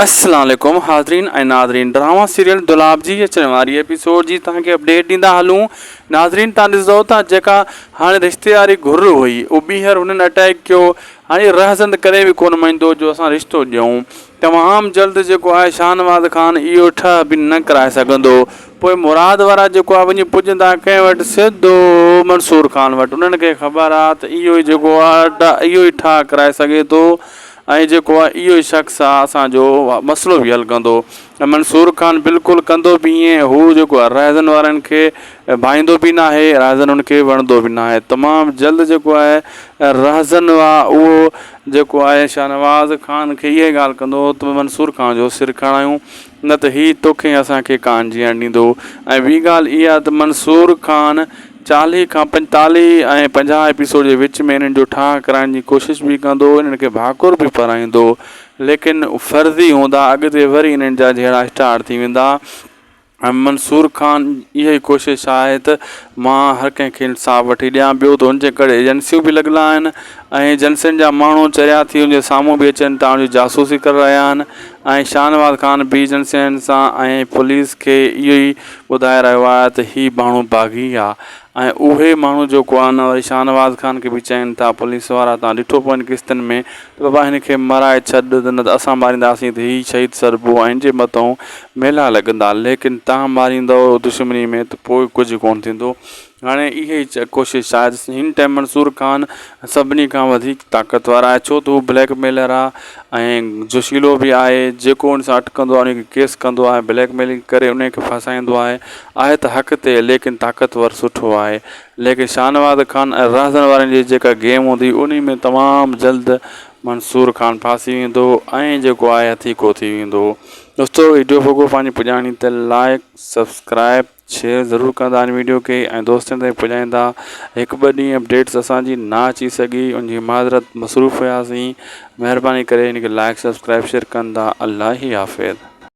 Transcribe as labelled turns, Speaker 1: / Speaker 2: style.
Speaker 1: السلام عليڪم حاضرين ۽ ناظرين ڊراما سيريل دولاب جي اچڻ واري ايپيسوڊ جي توهان کي اپڊيٽ ڏيندا هلون ناظرين توهان ڏسندو ته جيڪا هاڻي رشتي واري گهر هئي اهو ٻيهر هنن اٽيڪ ڪيو هاڻي رهزند ڪڏهن به ڪونه مڃندو جو اسان رشتو ڏيون تمام جلد جيڪو آهي شاهنواز خان اهو ٺهه به نه ڪرائي سگهندو پوء مراد وارا جيڪو آهي وڃي پڄندا ڪنهن وٽ سڌو منصور خان وٽ انهن کي خبر آهي ته اهو ئي جيڪو آهي اهو ئي ٺاهه ڪرائي سگهي ٿو ۽ جيڪو آهي اهو ئي شخص آهي اسان جو مسئلو به حل ڪندو ۽ منصور خان بلڪل ڪندو به ائين هو جيڪو آهي رهزن وارن کي ڀائيندو به ناهي رهزن ان کي وڻندو به ناهي تمام جلد جيڪو آهي رهزن وا اهو جيڪو آهي شاهنواز خان کي اها ڳالهه ڪندو ته منصور خان جو سر کڻايون نه ته هي توکي ۽ اسان کي ڪانه جيئڻ ڏيندو ۽ ٻي ڳالهه اها ته منصور خان چاليهه کان پنجتاليهه ۽ پنجاهه ايپيسوڊ جي وچ ۾ انهن جو ٺاهه ڪرائڻ جي ڪوشش به ڪندو انهن کي ڀاڪر به پرائيندو ليڪن فرضي هوندا اڳتي وري انهن جا جهيڙا اسٽارٽ ٿي ويندا ۽ منصور خان اها ئي ڪوشش آهي ته مان هر ڪنهن کي انصاف وٺي ڏيان ٻيو ته هن جي ڪري ايجنسيون به لڳل آهن ۽ ايجنسين جا ماڻهو چريا ٿي هن جي سامهون به اچن ٿا هن جي جاسوسي ڪري رهيا آهن ۽ شاهنواز خان به ايجنسين سان ۽ پوليس کي اهو ئي ٻڌائي رهيو آهي ته هي ماڻهو باغي آهي ۽ اهي ماڻهو جيڪو آهي نه وري شاهنواز خان کي به چين ٿا پوليس وارا تان ڏٺو پوين قسطن ۾ ته بابا هن کي مارائي ڇڏ نه ته اسان مارينداسين ته هي شهيد سڏبو ۽ هن جي مٿئون ميلا لڳندا ليڪن تان ماريندؤ دشمني ۾ ته پوء ڪجهه ڪونه ٿيندو هاڻي اها ئي ڪوشش آهي ته هن ٽائيم منصور خان سڀني کان وڌيڪ طاقتور آهي ڇو ته هو بليڪ ميلر آهي ۽ جوشيلو به آهي جيڪو ان سان اٽڪندو آهي ان کي ڪيس ڪندو آهي بليڪ ميلنگ ڪري ان کي ڦاسائيندو آهي آهي ته حق تي ليڪن طاقتور سٺو آهي ليڪن شاهنواز خان ۽ رهزن وارن جي جيڪا گيم هوندي ان ۾ تمام جلد منصور خان ڦاسي ويندو ۽ جيڪو آهي هٿيڪو ٿي ويندو دوستو ويڊيو پڳو پنهنجي پڄاڻي تي لائڪ سبسڪرائب شيئر ضرور ڪندا ان ويڊيو کي ۽ دوستن تائين پڄائيندا هڪ ٻه ڏينهن اپڊيٽس اسان جي نه اچي سگهي ان جي معذرت مصروف هياسين مهرباني ڪري ان کي لائڪ سبسڪرائب شيئر ڪندا الله حافظ.